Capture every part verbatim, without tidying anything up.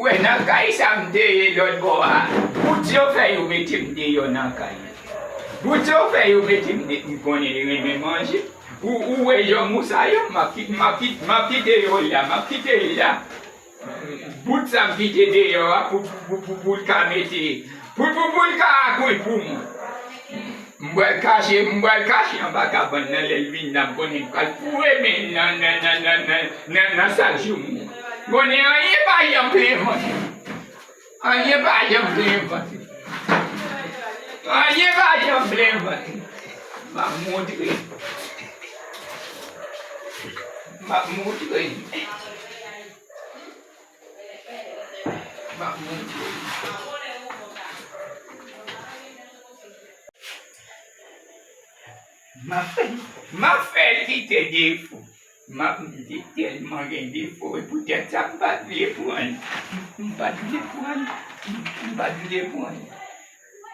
Wè, nan kay sa m te ye lòt bò a, bout yo fè yo mete m deyò nan kay. Bout yo fè yo mete m de-, m konnen li renmen manje. Ou, ou wè janm ou sa yo, m ap ki-, m ap ki-, m ap kite yo la, m ap kite l la. Bout sa m kite deyò a pou, pou, pou, pou l ka mete, pou, pou, pou l ka akouy pou mwen. M pral kache, m pral kache anba kabann nan, lè l vin la, m konnen m pral foure men nan, nan, nan sak joumou. Konnen anyen pa janm plen vant. Anyen pa janm plen vant. Anyen pa janm plen vant. M ap montre. M ap montre. M ap montre. M ap, m ap fè l kite defo. M ap, li tèlman gen defo, e poutèt sa m pa t vle pran l. M pa t vle pran l. M pa t vle pran l.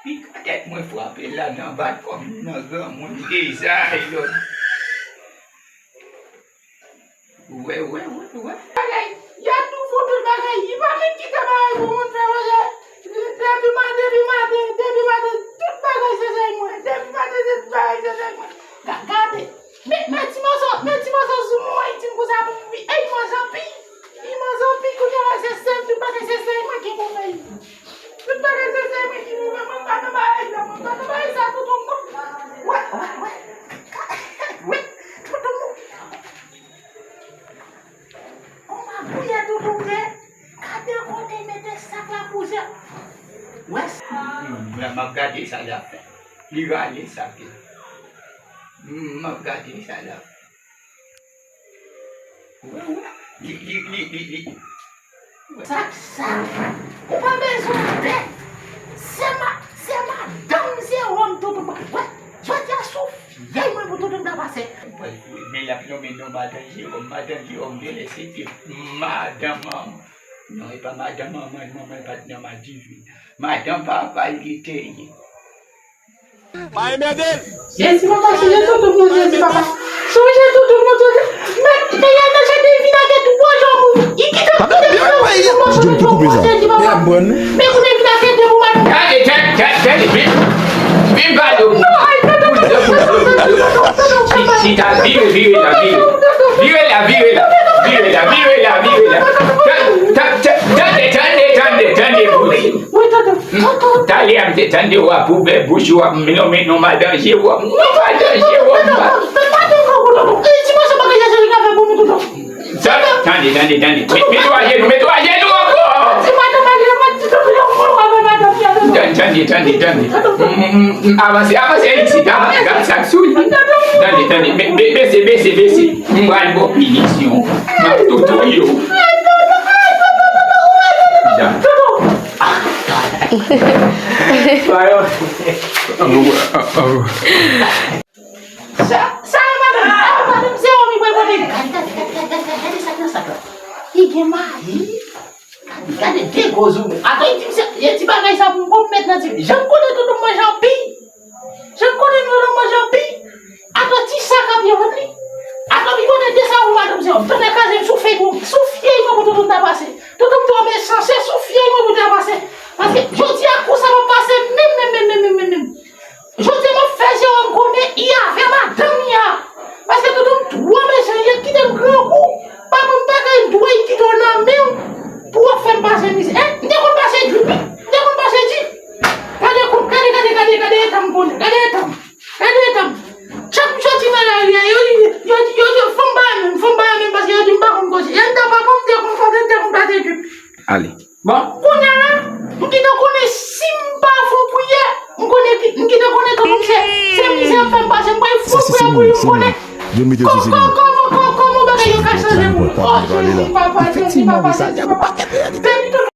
Pika tèt mwen frape la nan bat kò m nan granmoun deza e lòt. Wè, wè, wè, wè. Bagay, y ap tou fou tout bagay. Li pa menm kite bagay pou moun fè manje. Depi maten, depi maten, depi maten, tout bagay se sèy mwen. Depi maten, se tout bagay se sèy mwen. Ga-, gade. Met, met ti mòso, met ti mòso sou mwen, ti m konsa pou m wi. Ey, manje anpil. Li manje anpil, kounye a se sèy, tout bagay se sèy mwen ki pou fè. Tout bagay se sèy mwen ki pou fè. Mwen pa nan bagay sa, mwen pa nan bagay sa, tonton mwen. Wè, wè, wè. Wè, tonton mwen. On magouyè tonton mwen. Gade kote mete sak la pouzè. Wè sa. M, m ap gade sa l ap fè. Li rale sak la. M, m ap gade sa l ap fè. Wè, wè. Li, li, li, li, li. Sak sa. Ou pa bezwen pè. Se ma, se madanm, se wòm tonton mwen. Wè, jodi a sou fyèl mwen pou tonton ta pase. Men l ap nonmen non madan Jewòm. Madan Jewòm, genlè se te madan manman. Non, e pa madan manman l, manman l pa t nan ma divin. Madan papa l li te ye. Pa enmède l. Jezi, papa, sonje toutou, Bondye, di papa. Sonje toutou, Bondye. Men, peyi a nan chante, vin ak twa jan mouri. I kite, kite, kite, kite, Bondye, di papa. Men kounye vin ak twa pou madanm. Gade, tande, tande, tande, vin, vin ba yo. Chita, vire, vire la, vire. Vire la, vire la, vire la, vire la, vire la. Tande, tande, tande, tande, tande, Bondye. Wi, tonton, tonton. Talè a m te tande w ap ouvè bouch ou, w ap nonmen non madan Jewòm. Non, madan Jewòm. Tande, tande, tande. Mete w ajenou, mete w ajenou ankò. Tande, tande, tande, tande. Avanse, avanse isit. Gad sa k sou li. Tande, tande. Bese, bese, bese. M pral ba w pinisyon. M ap toutou yo. Sa, sa e madanm, a, madanm se omi mwen konnen. Gade, gade, gade, gade, gade sa k nan sak la. Li gen mayi. Gade, gade de gwo zoumen. Atò, li di m se, e ti bagay sa pou m, pou m met nan ti. Jan m konnen tonton manje anpil. Jan m konnen tonton manje anpil. Atò, ti sa k ap yon li. Atò, li konnen de sa pou madanm se omi. Tonton kraze m sou fey pou, sou fyèl mwen pou tonton ta pase. Tonton m twò mechan, se sou fyèl mwen pou ta pase. Paske jodi a kou sa p ap pase menm, menm, menm. Jodi a m ap fè Jewòm konnen i avè madanm li a. Paske tonton m twò mechan, i kite m grangou. Papa m pa gen dwa kite w nan men w pou w ap fè m pase mizè. Hein? M te konn pase djip, wi. M te konn pase djip. Gade, gade, gade, gade, gade eta m konnen. Gade eta m. Gade eta m. Chak m soti nan lari a, yo di, yo di, yo di, fò m pa renmen, fò m pa renmen, paske yo di m pa konn koze. E m ta papa m te konn koze, m te konn pase djip. Ale. Bon, kounye a la, m gentan konnen si m pa fè yon priyè, m konnen ki, m gentan konnen kòman m se, se mizè ap fè m pase, m pral fè yon priyè pou li, m konnen. Kò-, kò-, kò-, kò-, kòman bagay yo ka chanje pou mwen. Oh, Jezi, papa, Jezi, papa, Jezi, papa.